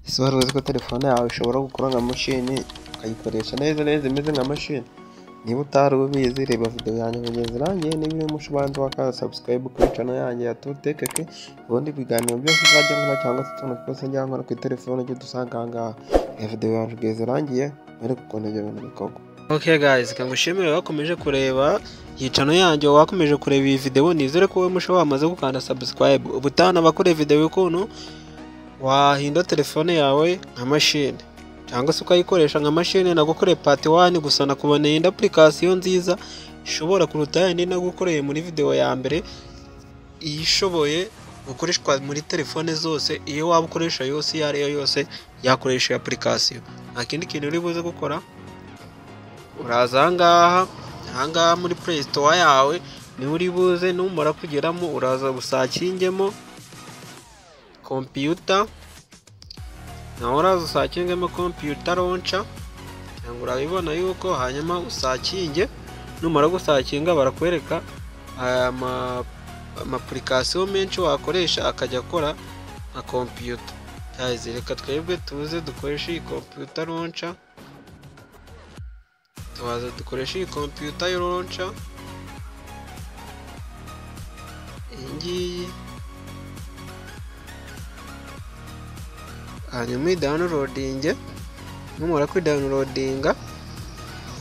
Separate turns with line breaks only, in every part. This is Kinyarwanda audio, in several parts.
Ese wari uzi ko telefone yawe ishobora gukora nka mashini, ukayikoresha neza neza imeze nka mashini? Niba utari ubizi, reba video yanjye kugeza irangiye. Niba uri mushya ubanza wakanda subscribe kuri channel yanjye ya Tutekeke, ubundi ibiganiro byose uzajya nkora cyangwa se utuntu twose njya nkora kuri telefone ujye udusanga aha ngaha. Reba video yanjye kugeza irangiye, mwereke ukuntu ibyo bintu bikorwa.
Okay guys, kangushimire wakomeje kureba iyi channel yanjye, wakomeje kureba iyi video. Nizere ko wowe musha wamaze gukanda subscribe. Ubutaha nabakoreye video y'ukuntu wahindura telefone yawe nka mashini cyangwa se ukayikoresha nka mashini. Nagukoreye part 1 gusa, nakuboneye indi application nziza ishobora kuruta yindi nagukoreye muri video ya mbere, ishoboye gukoreshwa muri telefone zose. Iyo waba ukoresha yose iyo ari yo yose yakoresha iyi application. Nta kindi kintu uri buze gukora, uraza ahangaha muri Play Store yawe niho uri buze. Numara kugeramo uraza usakingemo computer, nawe uraza usakingemo computer launcher, cyangwa urabibona yuko, hanyuma usakinge. Numara gusakinga barakwereka ama application menshi wakoresha akajya akora nka computer. Guys, reka twebwe tuze dukoreshe iyi computer launcher, tubaza dukoreshe iyi computer launcher iyi ngiyi, hanyuma downloading. Numara kwidownloadinga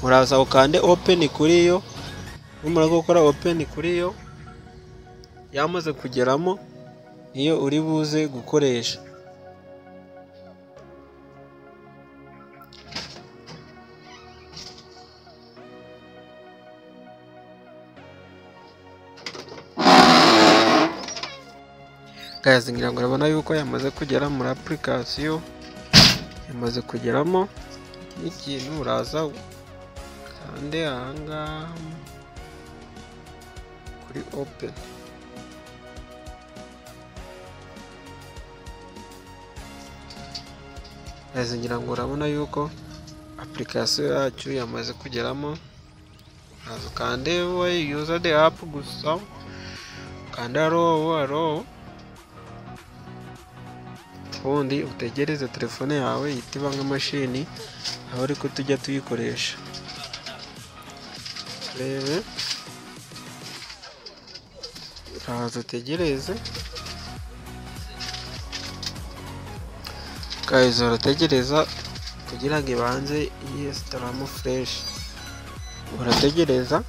uraza ukande open kuri yo. Numara gukora open kuri yo, yamaze kugeramo niyo uri buze gukoresha. Guys, ngira ngo urabona yuko yamaze kugera muri application, yamaze kugeramo. Ikintu uraza kandi ahangaha kuri open, guys, ngira ngo urabona yuko application yacu yamaze kugeramo. Uraza ukande use the app gusa, ukanda allow, ubundi utegereze telefone yawe ihite iba nk'amashini, aho ariko tujya tuyikoresha. Rebe, uraza utegereze guys, urategereza kugira ngo ibanze yesitaramo fresh, urategereza.